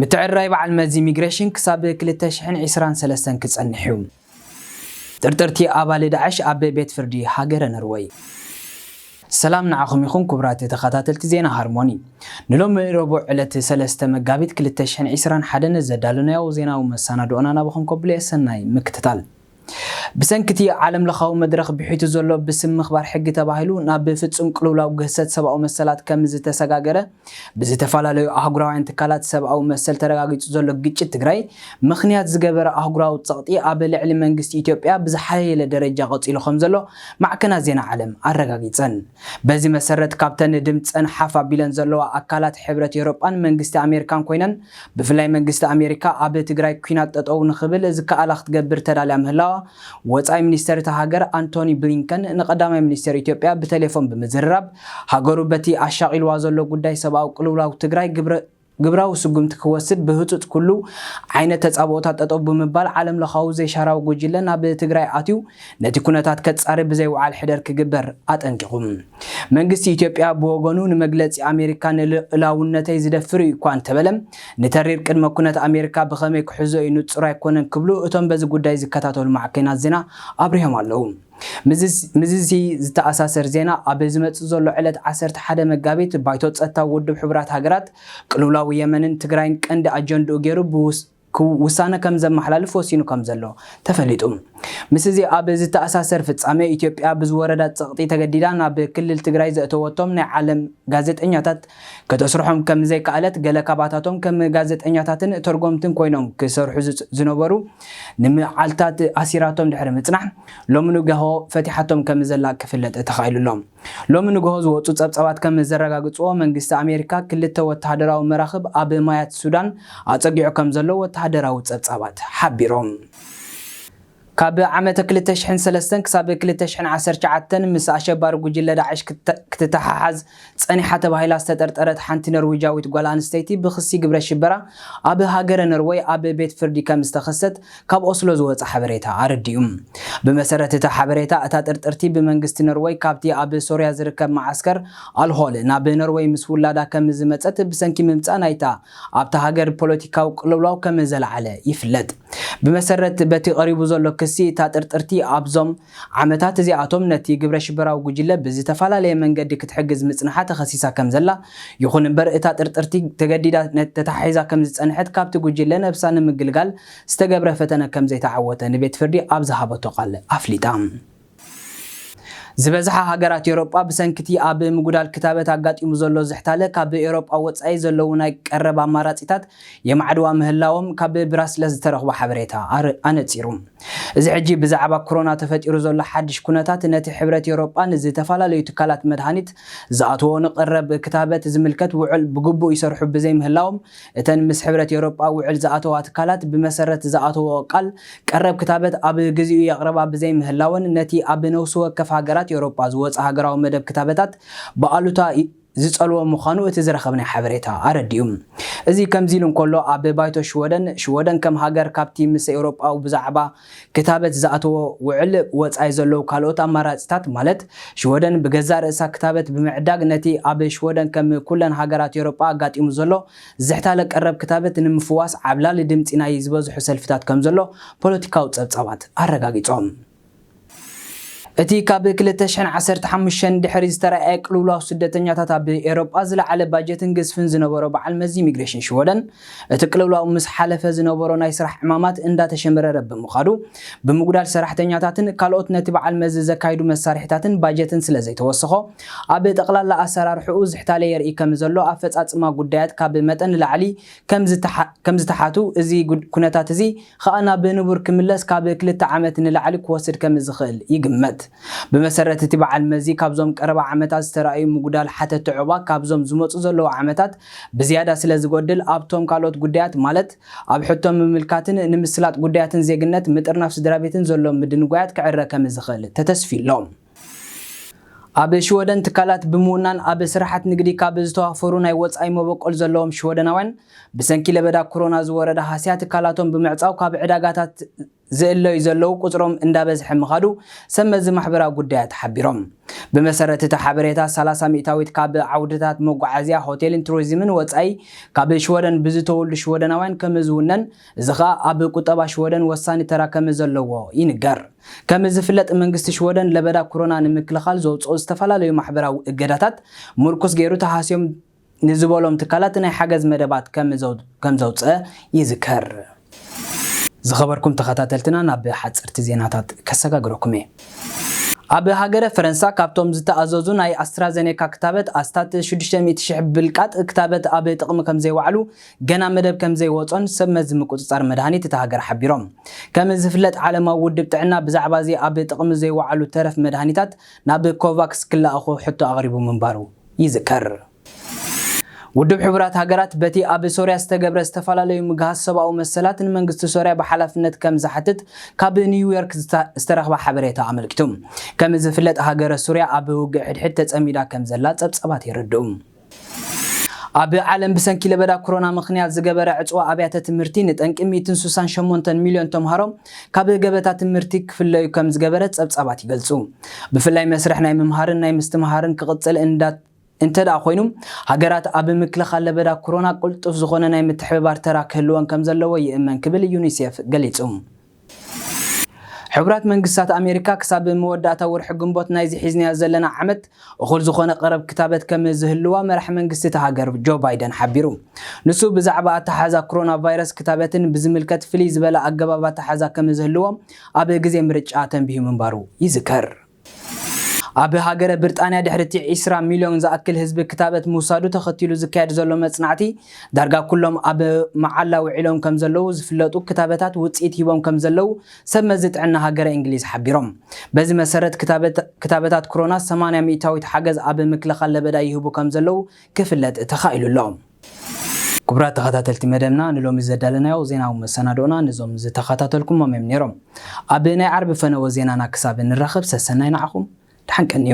ምትዕርራይ በዓል መዚ ኢሚግሬሽን ክሳብ ክልተ ሽሕን ዕስራን ሰለስተን ክጸንሕ እዩ። ጥርጥርቲ ኣባል ዳዕሽ ኣብ ቤት ፍርዲ ሃገረ ነርወይ። ሰላም ንዓኹም ይኹን ክቡራት ተኸታተልቲ ዜና ሃርሞኒ። ንሎሚ ረቡዕ ዕለት ሰለስተ መጋቢት ክልተ ሽሕን ዕስራን ሓደን ዘዳለናዮ ዜናዊ መሰናድኦና ናባኹም ከብሎ እየ። ሰናይ ምክትታል። ብሰንኪ እቲ ዓለም ለኻዊ መድረኽ ብሒቱ ዘሎ ብስም ምኽባር ሕጊ ተባሂሉ ናብ ፍጹም ቅልውላው ግህሰት ሰብኣዊ መሰላት ከም ዝተሰጋገረ ብዝተፈላለዩ ኣህጉራውያን ትካላት ሰብኣዊ መሰል ተረጋጊጹ ዘሎ ግጭት ትግራይ ምኽንያት ዝገበረ ኣህጉራዊ ጸቕጢ ኣብ ልዕሊ መንግስቲ ኢትዮጵያ ብዝሓየለ ደረጃ ቀጺሉ ከም ዘሎ ማዕከናት ዜና ዓለም ኣረጋጊጸን። በዚ መሰረት ካብተን ድምጸን ሓፍ ኣቢለን ዘለዋ ኣካላት ሕብረት ኤውሮጳን መንግስቲ ኣሜሪካን ኮይነን ብፍላይ መንግስቲ ኣሜሪካ ኣብ ትግራይ ኲናት ጠጠው ንኽብል ዝከኣላ ክትገብር ተዳልያ ምህላዋ ወጻኢ ሚኒስተር እታ ሃገር ኣንቶኒ ብሊንከን ንቀዳማይ ሚኒስተር ኢትዮጵያ ብቴሌፎን ብምዝርራብ ሃገሩ በቲ ኣሻቒልዋ ዘሎ ጉዳይ ሰብኣዊ ቅልውላው ትግራይ ግብረ ግብራዊ ስጉምቲ ክወስድ ብህጹጽ ኩሉ ዓይነት ተጻብኦታት ጠጠው ብምባል ዓለም ለኻዊ ዘይሻራዊ ጉጅለ ናብ ትግራይ ኣትዩ ነቲ ኩነታት ከጻሪ ብዘይውዓል ሕደር ክግበር ኣጠንቂቑ። መንግስቲ ኢትዮጵያ ብወገኑ ንመግለጺ ኣሜሪካ ንልኡላውነተይ ዝደፍር እዩ እኳ እንተበለ ንተሪር ቅድመ ኩነት ኣሜሪካ ብኸመይ ክሕዞ እዩ ንጹር ኣይኮነን ክብሉ እቶም በዚ ጉዳይ ዝከታተሉ ማዕከናት ዜና ኣብሪሆም ኣለዉ። ምስዚ ዝተኣሳሰር ዜና ኣብ ዝመጽእ ዘሎ ዕለት ዓሰርተ ሓደ መጋቢት ባይቶ ጸጥታ ውድብ ሕቡራት ሃገራት ቅልውላው የመንን ትግራይን ቀንዲ ኣጀንድኡ ገይሩ ብውስ ውሳነ ከም ዘመሓላልፍ ወሲኑ ከም ዘሎ ተፈሊጡ። ምስዚ ኣብ ዝተኣሳሰር ፍጻሜ ኢትዮጵያ ብዝወረዳ ጸቕጢ ተገዲዳ ናብ ክልል ትግራይ ዘእተወቶም ናይ ዓለም ጋዜጠኛታት ከተስርሖም ከም ዘይከኣለት ገለ ካባታቶም ከም ጋዜጠኛታትን ተርጎምትን ኮይኖም ክሰርሑ ዝነበሩ ንመዓልታት ኣሲራቶም ድሕሪ ምጽናሕ ሎሚ ንግሆ ፈቲሓቶም ከም ዘላ ክፍለጥ ተኻኢሉ ኣሎ። ሎሚ ንግሆ ዝወጹ ጸብጻባት ከም ዘረጋግጽዎ መንግስቲ ኣሜሪካ ክልተ ወተሃደራዊ መራኽብ ኣብ ማያት ሱዳን ኣጸጊዑ ከም ዘሎ ወተሃደራዊ ጸብጻባት ሓቢሮም። ካብ ዓመተ ክልተ ሽሕን ሰለስተን ክሳብ ክልተ ሽሕን ዓሰርተ ትሽዓተን ምስ ኣሸባሪ ጉጅለ ዳዕሽ ክትተሓሓዝ ጸኒሓ ተባሂላ ዝተጠርጠረት ሓንቲ ኖርዊጃዊት ጓል ኣንስተይቲ ብኽሲ ግብረ ሽበራ ኣብ ሃገረ ኖርወይ ኣብ ቤት ፍርዲ ከም ዝተኸሰት ካብ ኦስሎ ዝወጸ ሓበሬታ ኣረዲኡ። ብመሰረት እቲ ሓበሬታ እታ ጥርጥርቲ ብመንግስቲ ኖርወይ ካብቲ ኣብ ሶርያ ዝርከብ መዓስከር ኣልሆል ናብ ኖርወይ ምስ ውላዳ ከም ዝመጸት ብሰንኪ ምምጻእ ናይታ ኣብታ ሃገር ፖለቲካዊ ቅልውላው ከም ዘለዓለ ይፍለጥ። ብመሰረት በቲ ቀሪቡ ዘሎ ክሲ እታ ጥርጥርቲ ኣብዞም ዓመታት እዚኣቶም ነቲ ግብረ ሽበራዊ ጉጅለ ብዝተፈላለየ መንገዲ ክትሕግዝ ምጽንሓ ተኸሲሳ ከም ዘላ፣ ይኹን እምበር እታ ጥርጥርቲ ተገዲዳ ተታሒዛ ከም ዝጸንሐት ካብቲ ጉጅለ ነብሳ ንምግልጋል ዝተገብረ ፈተነ ከም ዘይተዓወተ ንቤት ፍርዲ ኣብ ዝሃበቶ ቃል ኣፍሊጣ። ዝበዝሓ ሃገራት ኤውሮጳ ብሰንኪቲ ኣብ ምጉዳል ክታበት ኣጋጢሙ ዘሎ ዝሕታለ ካብ ኤውሮጳ ወጻኢ ዘለዉ ናይ ቀረብ ኣማራጺታት የማዕድዋ ምህላዎም ካብ ብራስለስ ዝተረኽቦ ሓበሬታ ኣነጺሩ። እዚ ሕጂ ብዛዕባ ኮሮና ተፈጢሩ ዘሎ ሓድሽ ኩነታት ነቲ ሕብረት ኤውሮጳ ንዝተፈላለዩ ትካላት መድሃኒት ዝኣትዎ ንቀረብ ክታበት ዝምልከት ውዕል ብግቡእ ይሰርሑ ብዘይምህላዎም እተን ምስ ሕብረት ኤውሮጳ ውዕል ዝኣተዋ ትካላት ብመሰረት ዝኣተዎ ቃል ቀረብ ክታበት ኣብ ግዚኡ የቕርባ ብዘይምህላወን ነቲ ኣብ ነፍሲ ወከፍ ሃገራት ኤውሮጳ ዝወጸ ሃገራዊ መደብ ክታበታት ብኣሉታ ዝጸልዎ ምዃኑ እቲ ዝረኸብናይ ሓበሬታ ኣረዲኡ። እዚ ከምዚ ኢሉ እንከሎ ኣብ ባይቶ ሽወደን ሽወደን ከም ሃገር ካብቲ ምስ ኤውሮጳዊ ብዛዕባ ክታበት ዝኣተዎ ውዕል ወጻኢ ዘለዉ ካልኦት ኣማራጺታት ማለት ሽወደን ብገዛእ ርእሳ ክታበት ብምዕዳግ ነቲ ኣብ ሽወደን ከም ኩለን ሃገራት ኤውሮጳ ኣጋጢሙ ዘሎ ዝሕታለ ቀረብ ክታበት ንምፍዋስ ዓብላሊ ድምጺ ናይ ዝበዝሑ ሰልፍታት ከም ዘሎ ፖለቲካዊ ጸብጻባት ኣረጋጊጾም። እቲ ካብ ክልተ ሽሕን ዓሰርተ ሓሙሽተን ድሕሪ ዝተራእየ ቅልውላው ስደተኛታት ኣብ ኤውሮጳ ዝለዓለ ባጀትን ግዝፍን ዝነበሮ በዓል መዚ ኢሚግሬሽን ሽወደን እቲ ቅልውላው ምስ ሓለፈ ዝነበሮ ናይ ስራሕ ዕማማት እንዳተሸምረረ ብምኻዱ ብምጉዳል ሰራሕተኛታትን ካልኦት ነቲ በዓል መዚ ዘካይዱ መሳርሒታትን ባጀትን ስለ ዘይተወሰኾ ኣብ ጠቕላላ ኣሰራርሕኡ ዝሕታለ የርኢ ከም ዘሎ ኣፈጻጽማ ጉዳያት ካብ መጠን ንላዕሊ ከም ዝተሓቱ እዚ ኩነታት እዚ ኸኣ ናብ ንቡር ክምለስ ካብ ክልተ ዓመት ንላዕሊ ክወስድ ከም ዝኽእል ይግመት። ብመሰረት እቲ በዓል መዚ ካብዞም ቀረባ ዓመታት ዝተራእዩ ምጉዳል ሓተቲ ዑቕባ ካብዞም ዝመጹ ዘለዉ ዓመታት ብዝያዳ ስለ ዝጎድል ኣብቶም ካልኦት ጉዳያት ማለት ኣብ ሕቶ ምምልካትን ንምስላጥ ጉዳያትን ዜግነት ምጥርናፍ ስድራ ቤትን ዘሎ ምድንጓያት ክዕረ ከም ዝኽእል ተተስፊ ኣሎ። ኣብ ሽወደን ትካላት ብምውናን ኣብ ስራሓት ንግዲ ካብ ዝተዋፈሩ ናይ ወጻኢ መበቆል ዘለዎም ሽወደናውያን ብሰንኪ ለበዳ ኮሮና ዝወረደ ሃስያ ትካላቶም ብምዕጻው ካብ ዕዳጋታት ዝእለዩ ዘለዉ ቁጽሮም እንዳበዝሐ ምኻዱ ሰብ መዚ ማሕበራዊ ጉዳያት ሓቢሮም። ብመሰረት እቲ ሓበሬታ፣ ሰላሳ ሚእታዊት ካብ ዓውድታት መጓዓዝያ፣ ሆቴልን ቱሪዝምን ወጻኢ ካብ ሽወደን ብዝተወልዱ ሽወደናውያን ከም ዝውነን፣ እዚ ኸኣ ኣብ ቁጠባ ሽወደን ወሳኒ ተራ ከም ዘለዎ ይንገር። ከም ዝፍለጥ፣ መንግስቲ ሽወደን ለበዳ ኮሮና ንምክልኻል ዘውፅኦ ዝተፈላለዩ ማሕበራዊ እገዳታት ምርኩስ ገይሩ ተሃስዮም ንዝበሎም ትካላት ናይ ሓገዝ መደባት ከም ዘው-፣ ከም ዘውፅአ ይዝከር። ዝኸበርኩም ተኸታተልትና፣ ናብ ሓፀርቲ ዜናታት ከሰጋግረኩም እየ። ኣብ ሃገረ ፈረንሳ ካብቶም ዝተኣዘዙ ናይ ኣስትራዘኔካ ክታበት ኣስታት ሽዱሽተ ሚእቲ ሽሕ ብልቃጥ ክታበት ኣብ ጥቕሚ ከም ዘይወዓሉ ገና መደብ ከም ዘይወጾን ሰብ መዚ ምቁጽጻር መድሃኒት እታ ሃገር ሓቢሮም። ከም ዝፍለጥ፣ ዓለማዊ ውድብ ጥዕና ብዛዕባ እዚ ኣብ ጥቕሚ ዘይወዓሉ ተረፍ መድሃኒታት ናብ ኮቫክስ ክለኣኹ ሕቶ ኣቕሪቡ ምንባሩ ይዝከር። ውድብ ሕቡራት ሃገራት በቲ ኣብ ሶርያ ዝተገብረ ዝተፈላለዩ ምግሃስ ሰብኣዊ መሰላት ንመንግስቲ ሶርያ ብሓላፍነት ከም ዝሓትት ካብ ኒውዮርክ ዝተ-፣ ዝተረኽበ ሓበሬታ ኣመልኪቱ። ከም ዝፍለጥ፣ ሃገረ ሶርያ ኣብ ውግእ ሕድሕድ ተጸሚዳ ከም ዘላ ጸብጻባት የረድኡ። ኣብ ዓለም ብሰንኪ ለበዳ ኮሮና ምኽንያት ዝገበረ ዕጽዋ ኣብያተ ትምህርቲ ንጠንቂ ሚእትን ስሳን ሸሞንተን ሚልዮን ተምሃሮ ካብ ገበታ ትምህርቲ ክፍለዩ ከም ዝገበረ ጸብጻባት ይገልጹ። ብፍላይ መስርሕ ናይ ምምሃርን ናይ ምስትምሃርን ክቕጽል እንዳ-፣ እንተ ደኣ ኮይኑ፣ ሃገራት ኣብ ምክልኻል ለበዳ ኮሮና ቅልጡፍ ዝኾነ ናይ ምትሕብባር ተራ ክህልወን ከም ዘለዎ ይእመን ክብል ዩኒሴፍ ገሊጹ። ሕቡራት መንግስታት ኣሜሪካ ክሳብ መወዳእታ ወርሒ ግንቦት ናይዚ ሒዝናዮ ዘለና ዓመት እኹል ዝኾነ ቀረብ ክታበት ከም ዝህልዋ መራሕ መንግስቲ እታ ሃገር ጆ ባይደን ሓቢሩ። ንሱ ብዛዕባ ኣተሓሕዛ ኮሮና ቫይረስ ክታበትን ብዝምልከት ፍልይ ዝበለ ኣገባብ ኣተሓሕዛ ከም ዝህልዎ ኣብ ግዜ ምርጫ ተንቢሁ ምንባሩ ይዝከር። ኣብ ሃገረ ብሪጣንያ ድሕሪ እቲ ዒስራ ሚልዮን ዝኣክል ህዝቢ ክታበት ምውሳዱ ተኸቲሉ ዝካየድ ዘሎ መጽናዕቲ፣ ዳርጋ ኩሎም ኣብ መዓላ ውዒሎም ከም ዘለዉ ዝፍለጡ ክታበታት ውጽኢት ሂቦም ከም ዘለዉ ሰብ መዚ ጥዕና ሃገረ እንግሊዝ ሓቢሮም። በዚ መሰረት ክታበት-፣ ክታበታት ኮሮና ሰማንያ ሚእታዊት ሓገዝ ኣብ ምክልኻል ለበዳ ይህቡ ከም ዘለዉ ክፍለጥ ተኻኢሉ ኣሎ። ክቡራት ተኸታተልቲ መደብና፣ ንሎሚ ዘዳለናዮ ዜናዊ መሰናዶና ነዞም ዝተኸታተልኩሞም እዮም ነይሮም። ኣብ ናይ ዓርቢ ፈነወ ዜናና ክሳብ ንራኸብ፣ ሰሰናይ ንዓኹም፣ ደሓን ቀንዩ።